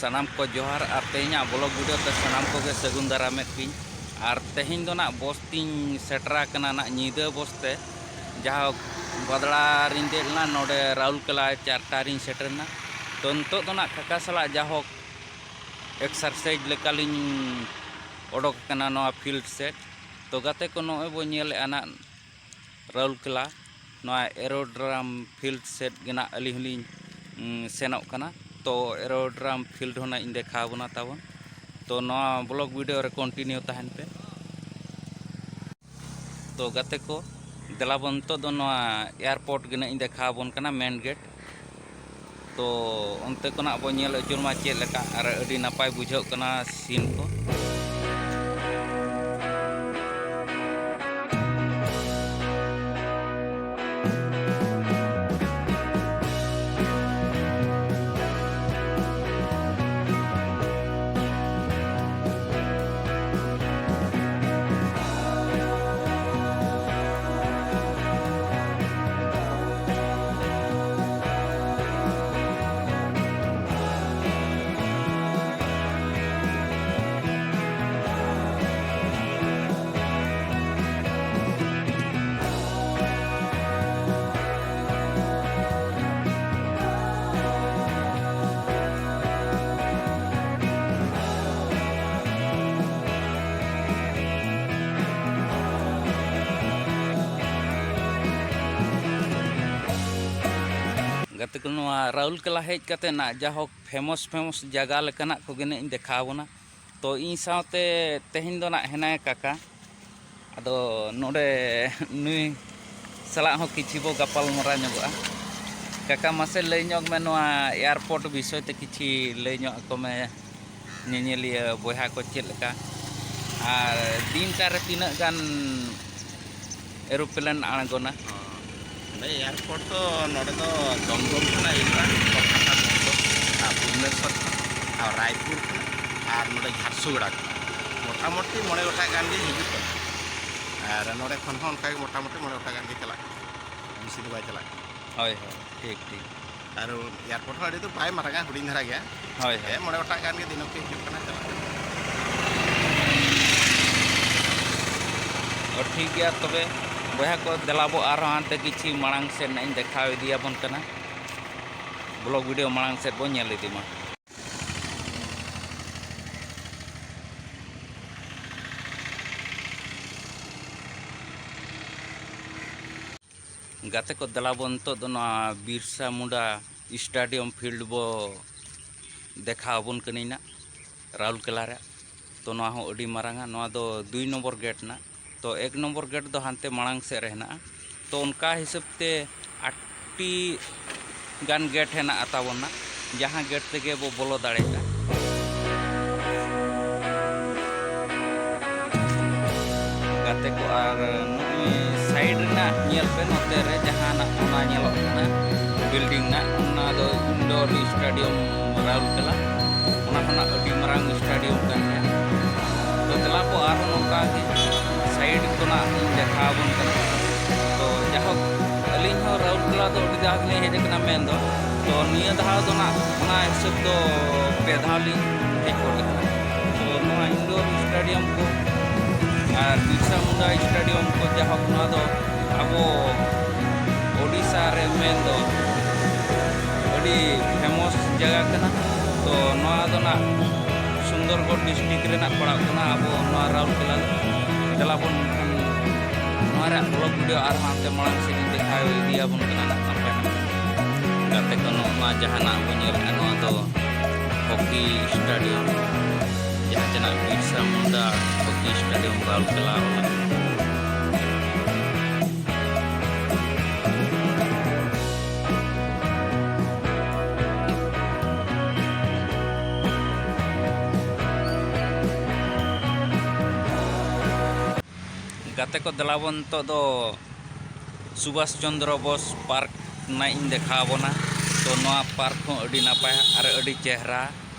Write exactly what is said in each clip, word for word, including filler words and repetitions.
ᱥᱟᱱᱟᱢ ᱠᱚ ᱡᱚᱦᱟᱨ, ᱟᱨ ᱛᱮᱦᱮᱧᱟᱜ ᱵᱞᱚᱜ ᱵᱷᱤᱰᱤᱭᱳ ᱛᱮ ᱥᱟᱱᱟᱢ ᱠᱚᱜᱮ ᱥᱟᱹᱜᱩᱱ ᱫᱟᱨᱟᱢᱮᱫ ᱯᱮᱭᱟᱹᱧ᱾ ᱟᱨ ᱛᱮᱦᱮᱧ ᱫᱚ ᱱᱟᱜ ᱵᱚᱥ ᱛᱤᱧ ᱥᱮᱴᱮᱨ ᱟᱠᱟᱱᱟ ᱱᱟᱜ ᱧᱤᱫᱟᱹ ᱵᱚᱥ ᱛᱮ, ᱡᱟᱦᱟᱸ ᱵᱟᱫᱽᱲᱟ ᱨᱤᱧ ᱫᱮᱡ ᱞᱮᱱᱟ, ᱱᱚᱰᱮ ᱨᱟᱩᱞᱠᱮᱞᱟ ᱪᱟᱨᱴᱟ ᱨᱤᱧ ᱥᱮᱴᱮᱨ ᱮᱱᱟ᱾ ᱛᱚ, ᱱᱤᱛᱚᱜ ᱫᱚ ᱱᱟᱜ ᱠᱟᱠᱟ ᱥᱟᱞᱟᱜ ᱡᱟᱦᱳᱠ ᱮᱠᱥᱟᱨᱥᱟᱭᱤᱡᱽ ᱞᱮᱠᱟᱞᱤᱧ ᱚᱰᱚᱠ ᱟᱠᱟᱱᱟ ᱱᱚᱣᱟ ᱯᱷᱤᱞᱰ ᱥᱮᱫ᱾ ᱛᱚ, ᱜᱟᱛᱮ ᱠᱚ, ᱱᱚᱜᱼᱚᱭ ᱵᱚ ᱧᱮᱞᱮᱫᱼᱟ ᱱᱟᱜ ᱨᱟᱩᱞᱠᱮᱞᱟ, ᱱᱚᱣᱟ ᱮᱨᱳᱰᱨᱟᱢ ᱯᱷᱤᱞᱰ ᱥᱮᱫ ᱜᱮ ᱱᱟᱜ ᱟᱹᱞᱤᱧ ᱦᱚᱸᱞᱤᱧ, ᱩᱸ, ᱥᱮᱱᱚᱜ ᱠᱟᱱᱟ᱾ ᱛᱚ, ᱮᱨᱳᱰᱨᱟᱢ ᱯᱷᱤᱞᱰ ᱦᱚᱸ ᱱᱟᱜ ᱤᱧ ᱫᱮᱠᱷᱟᱣ ᱟᱵᱚᱱᱟ ᱛᱟᱵᱚᱱ᱾ ᱛᱚ, ᱱᱚᱣᱟ ᱵᱞᱚᱜ ᱵᱷᱤᱰᱤᱭᱳ ᱨᱮ ᱠᱚᱱᱴᱤᱱᱤᱭᱩ ᱛᱟᱦᱮᱱ ᱯᱮ᱾ ᱛᱚ, ᱜᱟᱛᱮ ᱠᱚ, ᱫᱮᱞᱟ ᱵᱚᱱ ᱱᱤᱛᱚᱜ ᱫᱚ ᱱᱚᱣᱟ ᱮᱭᱟᱨᱯᱳᱨᱴ ᱜᱮ ᱱᱟᱜ ᱤᱧ ᱫᱮᱠᱷᱟᱣ ᱟᱵᱚᱱ ᱠᱟᱱᱟ, ᱢᱮᱱ ᱜᱮᱴ᱾ ᱛᱚ, ᱚᱱᱛᱮ ᱠᱷᱚᱱᱟᱜ ᱵᱚᱱ ᱧᱮᱞ ᱟᱹᱪᱩᱨ ᱢᱟ ᱪᱮᱫ ᱞᱮᱠᱟ ᱟᱨ ᱟᱹᱰᱤ ᱱᱟᱯᱟᱭ ᱵᱩᱡᱷᱟᱹᱜ ᱠᱟᱱᱟ ᱥᱤᱱ ᱠᱚ᱾ ᱜᱟᱛᱮ ᱠᱚ, ᱱᱚᱣᱟ ᱨᱟᱩᱞᱠᱮᱞᱟ ᱦᱮᱡ ᱠᱟᱛᱮ ᱱᱟᱜ ᱡᱟᱦᱳᱠ ᱯᱷᱮᱢᱟᱥ ᱯᱷᱮᱢᱟᱥ ᱡᱟᱭᱜᱟ ᱞᱮᱠᱟᱱᱟᱜ ᱠᱚᱜᱮ ᱱᱟᱜ ᱤᱧ ᱫᱮᱠᱷᱟᱣ ᱟᱵᱚᱱᱟ᱾ ᱛᱚ, ᱤᱧ ᱥᱟᱶᱛᱮ ᱛᱮᱦᱮᱧ ᱫᱚ ᱱᱟᱜ ᱦᱮᱱᱟᱭᱟ ᱠᱟᱠᱟ᱾ ᱟᱫᱚ ᱱᱚᱰᱮ ᱱᱩᱭ ᱥᱟᱞᱟᱜ ᱦᱚᱸ ᱠᱤᱪᱷᱤ ᱵᱚ ᱜᱟᱯᱟᱞ ᱢᱟᱨᱟᱣ ᱧᱚᱜᱚᱜᱼᱟ᱾ ᱠᱟᱠᱟ, ᱢᱟᱥᱮ ᱞᱟᱹᱭ ᱧᱚᱜ ᱢᱮ, ᱱᱚᱣᱟ ᱮᱭᱟᱨᱯᱳᱨᱴ ᱵᱤᱥᱚᱭ ᱛᱮ ᱠᱤᱪᱷᱤ ᱞᱟᱹᱭ ᱧᱚᱜ ᱟᱠᱚ ᱢᱮ, ᱧᱮᱧᱮᱞᱤᱭᱟᱹ ᱵᱚᱭᱦᱟ ᱠᱚ ᱪᱮᱫ ᱞᱮᱠᱟ, ᱟᱨ ᱫᱤᱱᱴᱟ ᱨᱮ ᱛᱤᱱᱟᱹᱜ ᱜᱟᱱ ᱮᱨᱳᱯᱞᱮᱱ ᱟᱬᱜᱚᱱᱟ? ᱦᱚᱸ, ᱱᱚᱰᱮ ᱮᱭᱟᱨᱯᱳᱨᱴ ᱫᱚ, ᱱᱚᱰᱮ ᱫᱚ ᱫᱚᱢᱫᱚᱢ ᱠᱷᱚᱱᱟᱜ ᱦᱤᱡᱩᱜᱼᱟ, ᱠᱳᱞᱠᱟᱛᱟ ᱫᱚᱢᱫᱚᱢ, ᱟᱨ ᱵᱷᱩᱵᱽᱱᱮᱥᱚᱨ ᱠᱷᱚᱱ, ᱟᱨ ᱨᱟᱭᱯᱩᱨ ᱠᱷᱚᱱ, ᱟᱨ ᱱᱚᱰᱮ ᱡᱷᱟᱨᱥᱩᱜᱩᱲᱟ ᱠᱷᱚᱱ᱾ ᱢᱚᱴᱟᱢᱩᱴᱤ ᱢᱚᱬᱮ ᱜᱚᱴᱟᱝ ᱜᱟᱱ ᱜᱮ ᱦᱤᱡᱩᱜ ᱠᱟᱱᱟ᱾ ᱟᱨ ᱱᱚᱰᱮ ᱠᱷᱚᱱ ᱦᱚᱸ ᱚᱱᱠᱟ ᱜᱮ ᱢᱚᱴᱟᱢᱩᱴᱤ ᱢᱚᱬᱮ ᱜᱚᱴᱟᱝ ᱜᱟᱱ ᱜᱮ ᱪᱟᱞᱟᱜ ᱠᱟᱱᱟ, ᱵᱮᱥᱤ ᱫᱚ ᱵᱟᱭ ᱪᱟᱞᱟᱜ ᱠᱟᱱᱟ᱾ ᱦᱳᱭ, ᱦᱳᱭ, ᱴᱷᱤᱠ, ᱴᱷᱤᱠ᱾ ᱟᱨ ᱮᱭᱟᱨᱯᱳᱨᱴ ᱦᱚᱸ ᱟᱹᱰᱤ ᱫᱚ ᱵᱟᱭ ᱢᱟᱨᱟᱝᱟ, ᱦᱩᱰᱤᱧ ᱫᱷᱟᱨᱟ ᱜᱮᱭᱟ᱾ ᱦᱳᱭ, ᱦᱳᱭ᱾ ᱯᱮ ᱢᱚᱬᱮ ᱜᱚᱴᱟᱝ ᱜᱟᱱ ᱜᱮ ᱫᱤᱱᱟᱹᱢ ᱜᱮ ᱦᱤᱡᱩᱜ ᱠᱟᱱᱟ, ᱪᱟᱞᱟᱜ ᱠᱟᱱᱟ᱾ ᱚ, ᱴᱷᱤᱠ ᱜᱮᱭᱟ ᱛᱚᱵᱮ ᱵᱚᱭᱦᱟ ᱠᱚ, ᱫᱮᱞᱟ ᱵᱚ ᱟᱨᱦᱚᱸ ᱦᱟᱱᱛᱮ ᱠᱤᱪᱷᱤ ᱢᱟᱲᱟᱝ ᱥᱮᱫ ᱱᱟᱜ ᱤᱧ ᱫᱮᱠᱷᱟᱣ ᱤᱫᱤᱭᱟᱵᱚᱱ ᱠᱟᱱᱟ᱾ ᱵᱞᱚᱜ ᱵᱷᱤᱰᱤᱭᱳ ᱢᱟᱲᱟᱝ ᱥᱮᱫ ᱵᱚᱱ ᱧᱮᱞ ᱤᱫᱤ ᱢᱟ᱾ ᱜᱟᱛᱮ ᱠᱚ, ᱫᱮᱞᱟ ᱵᱚᱱ ᱱᱤᱛᱚᱜ ᱫᱚ ᱱᱚᱣᱟ ᱵᱤᱨᱥᱟ ᱢᱩᱱᱰᱟ ᱥᱴᱮᱰᱤᱭᱟᱢ ᱯᱷᱤᱞᱰ ᱵᱚ ᱫᱮᱠᱷᱟᱣ ᱟᱵᱚᱱ ᱠᱟᱹᱱᱟᱹᱧ ᱱᱟᱜ, ᱨᱟᱩᱞᱠᱮᱞᱟ ᱨᱮ᱾ ᱛᱚ, ᱱᱚᱣᱟ ᱦᱚᱸ ᱟᱹᱰᱤ ᱢᱟᱨᱟᱝᱟ᱾ ᱱᱚᱣᱟ ᱫᱚ ᱫᱩᱭ ᱱᱚᱢᱵᱚᱨ ᱜᱮᱴ ᱱᱟᱜ᱾ ᱛᱚ, ᱮᱠ ᱱᱚᱢᱵᱚᱨ ᱜᱮᱴ ᱫᱚ ᱦᱟᱱᱛᱮ ᱢᱟᱲᱟᱝ ᱥᱮᱫ ᱨᱮ ᱦᱮᱱᱟᱜᱼᱟ᱾ ᱛᱚ, ᱚᱱᱠᱟ ᱦᱤᱥᱟᱹᱵ ᱛᱮ ᱟᱴᱴᱤ ᱜᱟᱱ ᱜᱮᱴ ᱦᱮᱱᱟᱜᱼᱟ ᱛᱟᱵᱚᱱ ᱱᱟᱜ, ᱡᱟᱦᱟᱸ ᱜᱮᱴ ᱛᱮᱜᱮ ᱵᱚ ᱵᱚᱞᱚ ᱫᱟᱲᱮᱭᱟᱜᱼᱟ᱾ ᱜᱟᱛᱮ ᱠᱚ, ᱟᱨ ᱱᱚᱜᱼᱚᱭ ᱥᱟᱭᱤᱰ ᱨᱮᱱᱟᱜ ᱧᱮᱞ ᱯᱮ, ᱱᱚᱛᱮ ᱨᱮ ᱡᱟᱦᱟᱱᱟᱜ ᱚᱱᱟ ᱧᱮᱞᱚᱜ ᱠᱟᱱᱟ, ᱵᱤᱞᱰᱤᱝ ᱱᱟᱜ, ᱚᱱᱟ ᱫᱚ ᱤᱱᱰᱳᱨ ᱥᱴᱮᱰᱤᱭᱟᱢ ᱨᱟᱩᱨᱠᱮᱞᱟ, ᱚᱱᱟ ᱠᱷᱚᱱᱟᱜ ᱟᱹᱰᱤ ᱢᱟᱨᱟᱝ ᱥᱴᱮᱰᱤᱭᱟᱢ ᱠᱟᱱ ᱜᱮᱭᱟ᱾ ᱛᱚ, ᱫᱮᱞᱟ ᱠᱚ ᱟᱨᱦᱚᱸ ᱱᱚᱝᱠᱟ ᱜᱮ ᱥᱟᱭᱤᱰ ᱠᱷᱚᱱᱟᱜ ᱤᱧ ᱫᱮᱠᱷᱟᱣ ᱟᱵᱚᱱ ᱠᱟᱱᱟ᱾ ᱛᱚ, ᱡᱟᱭᱦᱳᱠ, ᱟᱹᱞᱤᱧ ᱦᱚᱸ ᱨᱟᱩᱨᱠᱮᱞᱟ ᱫᱚ ᱟᱹᱰᱤ ᱫᱷᱟᱣ ᱜᱮᱞᱤᱧ ᱦᱮᱡ ᱟᱠᱟᱱᱟ, ᱢᱮᱱ ᱫᱚ᱾ ᱛᱚ, ᱱᱤᱭᱟᱹ ᱫᱷᱟᱣ ᱫᱚ ᱱᱟᱜ ᱚᱱᱟ ᱦᱤᱥᱟᱹᱵ ᱫᱚ ᱯᱮ ᱫᱷᱟᱣ ᱞᱤᱧ ᱦᱮᱡ ᱜᱚᱫ ᱟᱠᱟᱱᱟ᱾ ᱛᱚ, ᱱᱚᱣᱟ ᱤᱱᱰᱳᱨ ᱥᱴᱮᱰᱤᱭᱟᱢ ᱠᱚ ᱟᱨ ᱵᱤᱨᱥᱟ ᱢᱩᱱᱰᱟ ᱥᱴᱮᱰᱤᱭᱟᱢ ᱠᱚ, ᱡᱟᱭᱦᱳᱠ, ᱱᱚᱣᱟ ᱫᱚ ᱟᱵᱚ ᱳᱰᱤᱥᱟ ᱨᱮ ᱢᱮᱱ ᱫᱚ ᱟᱹᱰᱤ ᱯᱷᱮᱢᱟᱥ ᱡᱟᱭᱜᱟ ᱠᱟᱱᱟ᱾ ᱛᱚ, ᱱᱚᱣᱟ ᱫᱚ ᱱᱟᱜ ᱥᱩᱱᱫᱚᱨᱜᱚᱲ ᱰᱤᱥᱴᱨᱤᱠᱴ ᱨᱮᱱᱟᱜ ᱯᱟᱲᱟᱜ ᱠᱟᱱᱟ, ᱟᱵᱚ ᱱᱚᱣᱟ ᱨᱟᱩᱨᱠᱮᱞᱟ ᱫᱚ᱾ ᱫᱮᱞᱟ ᱵᱚᱱ ᱮᱱᱠᱷᱟᱱ ᱱᱚᱣᱟ ᱨᱮᱭᱟᱜ ᱵᱞᱚᱜ ᱵᱷᱤᱰᱤᱭᱳ ᱟᱨᱦᱚᱸ ᱦᱟᱱᱛᱮ ᱢᱟᱲᱟᱝ ᱥᱮᱫ ᱤᱧ ᱫᱮᱠᱷᱟᱣ ᱤᱫᱤᱭᱟᱵᱚᱱ ᱠᱟᱱᱟ ᱱᱟᱜ ᱱᱟᱯᱟᱭ ᱱᱟᱯᱟᱭ᱾ ᱜᱟᱛᱮ ᱠᱚ, ᱱᱚᱜᱼᱚ ᱱᱚᱣᱟ ᱡᱟᱦᱟᱱᱟᱜ ᱵᱚᱱ ᱧᱮᱞᱮᱫᱼᱟ, ᱱᱚᱣᱟ ᱫᱚ ᱦᱚᱠᱤ ᱥᱴᱮᱰᱤᱭᱟᱢ, ᱡᱟᱦᱟᱸ ᱪᱮ ᱱᱟᱜ ᱵᱤᱨᱥᱟ ᱢᱩᱱᱰᱟ ᱦᱚᱠᱤ ᱥᱴᱮᱰᱤᱭᱟᱢ ᱨᱟᱩᱨᱠᱮᱞᱟ ᱚᱞ ᱟᱠᱟᱱᱟ᱾ ᱜᱟᱛᱮ ᱠᱚ, ᱫᱮᱞᱟ ᱵᱚᱱ ᱱᱤᱛᱚᱜ ᱫᱚ ᱥᱩᱵᱷᱟᱥ ᱪᱚᱱᱫᱨᱚ ᱵᱳᱥ ᱯᱟᱨᱠ ᱱᱟᱜ ᱤᱧ ᱫᱮᱠᱷᱟᱣ ᱟᱵᱚᱱᱟ᱾ ᱛᱚ, ᱱᱚᱣᱟ ᱯᱟᱨᱠ ᱦᱚᱸ ᱟᱹᱰᱤ ᱱᱟᱯᱟᱭᱟ ᱟᱨ ᱟᱹᱰᱤ ᱪᱮᱦᱨᱟ᱾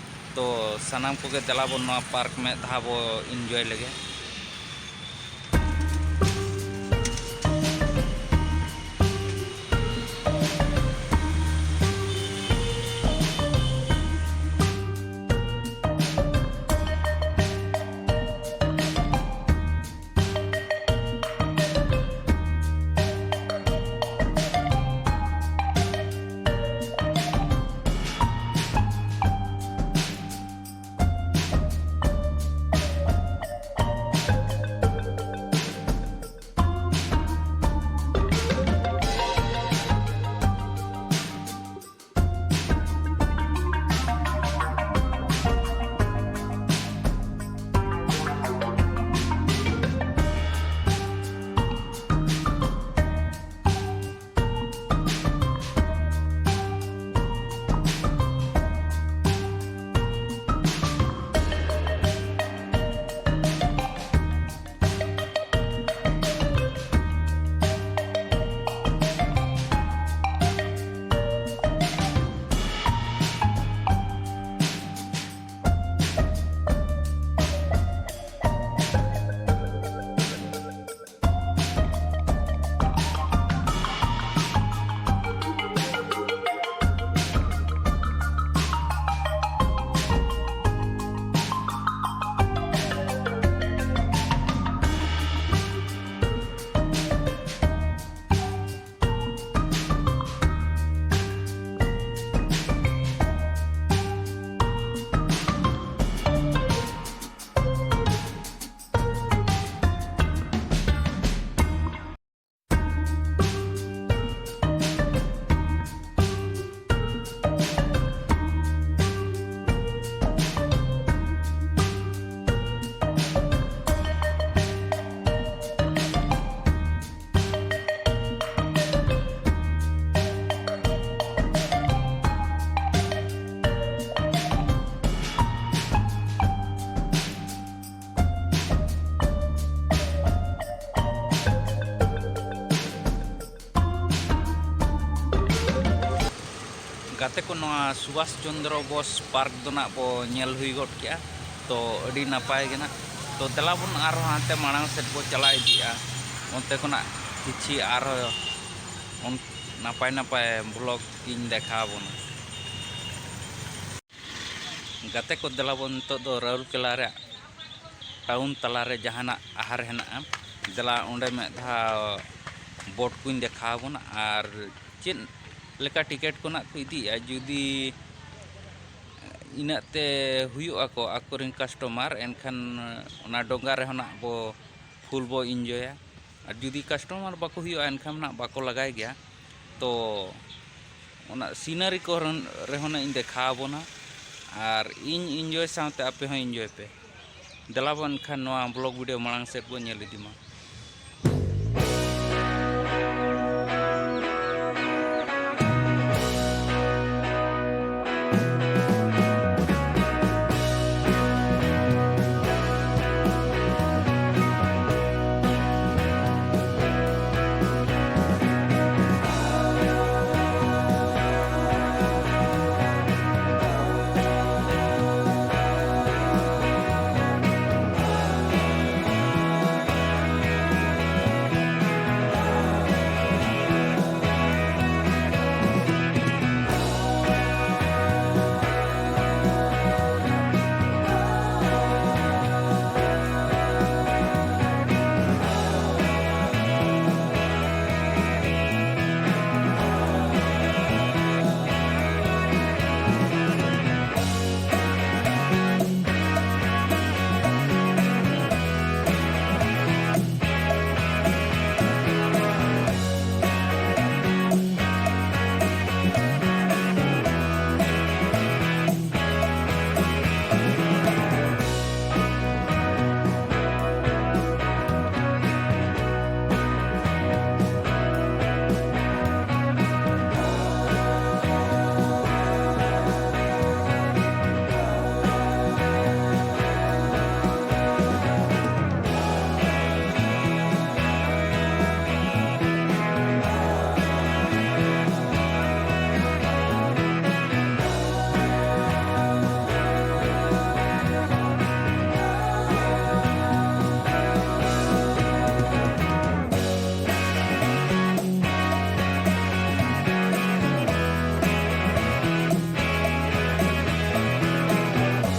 ᱛᱚ, ᱥᱟᱱᱟᱢ ᱠᱚᱜᱮ ᱫᱮᱞᱟ ᱵᱚᱱ ᱱᱚᱣᱟ ᱯᱟᱨᱠ ᱢᱤᱫ ᱫᱷᱟᱣ ᱵᱚ ᱤᱱᱡᱚᱭ ᱞᱮᱜᱮ᱾ ᱜᱟᱛᱮ ᱠᱚ, ᱱᱚᱣᱟ ᱥᱩᱵᱷᱟᱥ ᱪᱚᱱᱫᱨᱚ ᱵᱳᱥ ᱯᱟᱨᱠ ᱫᱚ ᱱᱟᱜ ᱵᱚ ᱧᱮᱞ ᱦᱩᱭ ᱜᱚᱫ ᱠᱮᱜᱼᱟ, ᱛᱚ ᱟᱹᱰᱤ ᱱᱟᱯᱟᱭ ᱜᱮ ᱱᱟᱜ᱾ ᱛᱚ ᱫᱮᱞᱟ ᱵᱚᱱ ᱟᱨᱦᱚᱸ ᱦᱟᱱᱛᱮ ᱢᱟᱲᱟᱝ ᱥᱮᱫ ᱵᱚ ᱪᱟᱞᱟᱣ ᱤᱫᱤᱜᱼᱟ, ᱚᱱᱛᱮ ᱠᱷᱚᱱᱟᱜ ᱠᱤᱪᱷᱤ ᱟᱨᱦᱚᱸ ᱚᱱ-, ᱱᱟᱯᱟᱭ ᱱᱟᱯᱟᱭ ᱵᱷᱞᱚᱜ ᱤᱧ ᱫᱮᱠᱷᱟᱣ ᱟᱵᱚᱱᱟ᱾ ᱜᱟᱛᱮ ᱠᱚ, ᱫᱮᱞᱟ ᱵᱚᱱ ᱱᱤᱛᱚᱜ ᱫᱚ ᱨᱟᱩᱨᱠᱮᱞᱟ ᱨᱮᱭᱟᱜ ᱴᱟᱣᱩᱱ ᱛᱟᱞᱟᱨᱮ ᱡᱟᱦᱟᱱᱟᱜ ᱟᱦᱟᱨ ᱦᱮᱱᱟᱜᱼᱟ, ᱫᱮᱞᱟ ᱚᱸᱰᱮ ᱢᱤᱫ ᱫᱷᱟᱣ ᱵᱳᱴ ᱠᱚᱧ ᱫᱮᱠᱷᱟᱣ ᱟᱵᱚᱱᱟ ᱟᱨ ᱪᱮᱫ ᱞᱮᱠᱟ ᱴᱤᱠᱤᱴ ᱠᱚ ᱱᱟᱜ ᱠᱚ ᱤᱫᱤᱭᱮᱫᱼᱟ᱾ ᱡᱩᱫᱤ ᱤᱱᱟᱹᱜ ᱛᱮ ᱦᱩᱭᱩᱜ ᱟᱠᱚ ᱟᱠᱚᱨᱮᱱ ᱠᱟᱥᱴᱚᱢᱟᱨ, ᱮᱱᱠᱷᱟᱱ ᱚᱱᱟ ᱰᱚᱸᱜᱟ ᱨᱮᱦᱚᱸ ᱱᱟᱜ ᱵᱚ ᱯᱷᱩᱞ ᱵᱚ ᱤᱱᱡᱚᱭᱟ᱾ ᱟᱨ ᱡᱩᱫᱤ ᱠᱟᱥᱴᱚᱢᱟᱨ ᱵᱟᱠᱚ ᱦᱩᱭᱩᱜᱼᱟ, ᱮᱱᱠᱷᱟᱱ ᱱᱟᱜ ᱵᱟᱠᱚ ᱞᱟᱜᱟᱭ ᱜᱮᱭᱟ᱾ ᱛᱚ ᱚᱱᱟ ᱥᱤᱱᱟᱨᱤ ᱠᱚ ᱨᱮᱦᱚᱸ, ᱨᱮᱦᱚᱸ ᱱᱟᱜ ᱤᱧ ᱫᱮᱠᱷᱟᱣ ᱟᱵᱚᱱᱟ, ᱟᱨ ᱤᱧ ᱤᱱᱡᱚᱭ ᱥᱟᱶᱛᱮ ᱟᱯᱮ ᱦᱚᱸ ᱤᱱᱡᱚᱭ ᱯᱮ᱾ ᱫᱮᱞᱟ ᱵᱚᱱ ᱮᱱᱠᱷᱟᱱ ᱱᱚᱣᱟ ᱵᱞᱚᱜ ᱵᱷᱤᱰᱤᱭᱳ ᱢᱟᱲᱟᱝ ᱥᱮᱫ ᱵᱚᱱ ᱧᱮᱞ ᱤᱫᱤ ᱢᱟ᱾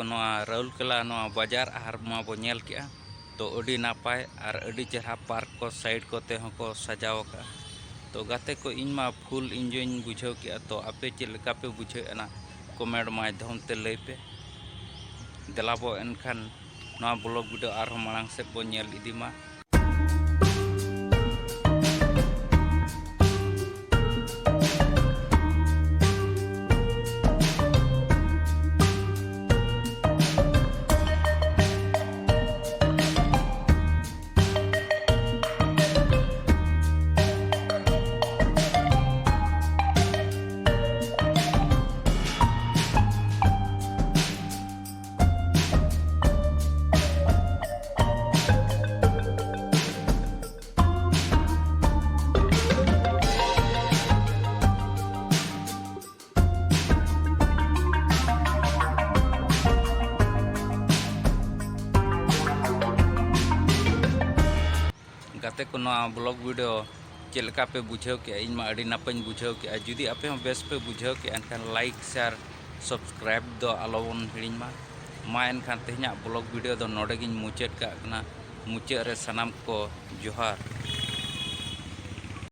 ᱱᱚᱣᱟ ᱨᱟᱩᱨᱠᱮᱞᱟ ᱱᱚᱣᱟ ᱵᱟᱡᱟᱨ ᱟᱦᱟᱨ ᱢᱟᱵᱚ ᱧᱮᱞ ᱠᱮᱜᱼᱟ, ᱛᱚ ᱟᱹᱰᱤ ᱱᱟᱯᱟᱭ ᱟᱨ ᱟᱹᱰᱤ ᱪᱮᱦᱨᱟ park ᱠᱚ side ᱠᱚᱛᱮ ᱦᱚᱸᱠᱚ ᱥᱟᱡᱟᱣ ᱟᱠᱟᱫᱼᱟ᱾ ᱛᱚ ᱜᱟᱛᱮ ᱠᱚ, ᱤᱧ ᱢᱟ full enjoy ᱤᱧ ᱵᱩᱡᱷᱟᱹᱣ ᱠᱮᱜᱼᱟ᱾ ᱛᱚ ᱟᱯᱮ ᱪᱮᱫ ᱞᱮᱠᱟ ᱯᱮ ᱵᱩᱡᱷᱟᱹᱣᱮᱫᱼᱟ ᱱᱟ comment ᱢᱟᱫᱽᱫᱷᱚᱢ ᱛᱮ ᱞᱟᱹᱭ ᱯᱮ᱾ ᱫᱮᱞᱟ ᱵᱚ ᱮᱱᱠᱷᱟᱱ ᱱᱚᱣᱟ vlog video ᱟᱨᱦᱚᱸ ᱢᱟᱲᱟᱝ ᱥᱮᱫ ᱵᱚ ᱧᱮᱞ ᱤᱫᱤ ᱢᱟ᱾ ᱜᱟᱛᱮ ᱠᱚ, ᱱᱚᱣᱟ vlog video ᱪᱮᱫ ᱞᱮᱠᱟ ᱯᱮ ᱵᱩᱡᱷᱟᱹᱣ ᱠᱮᱜᱼᱟ? ᱤᱧ ᱢᱟ ᱟᱹᱰᱤ ᱱᱟᱯᱟᱭᱤᱧ ᱵᱩᱡᱷᱟᱹᱣ ᱠᱮᱜᱼᱟ᱾ ᱡᱩᱫᱤ ᱟᱯᱮ ᱦᱚᱸ ᱵᱮᱥ ᱯᱮ ᱵᱩᱡᱷᱟᱹᱣ ᱠᱮᱜᱼᱟ, ᱮᱱᱠᱷᱟᱱ like, share, subscribe ᱫᱚ ᱟᱞᱚᱵᱚᱱ ᱦᱤᱲᱤᱧ ᱢᱟ᱾ ᱢᱟ ᱮᱱᱠᱷᱟᱱ ᱛᱮᱦᱮᱧᱟᱜ vlog video ᱫᱚ ᱱᱚᱰᱮ ᱜᱤᱧ ᱢᱩᱪᱟᱹᱫ ᱠᱟᱜ ᱠᱟᱱᱟ᱾ ᱢᱩᱪᱟᱹᱫ ᱨᱮ ᱥᱟᱱᱟᱢ ᱠᱚ ᱡᱚᱦᱟᱨ᱾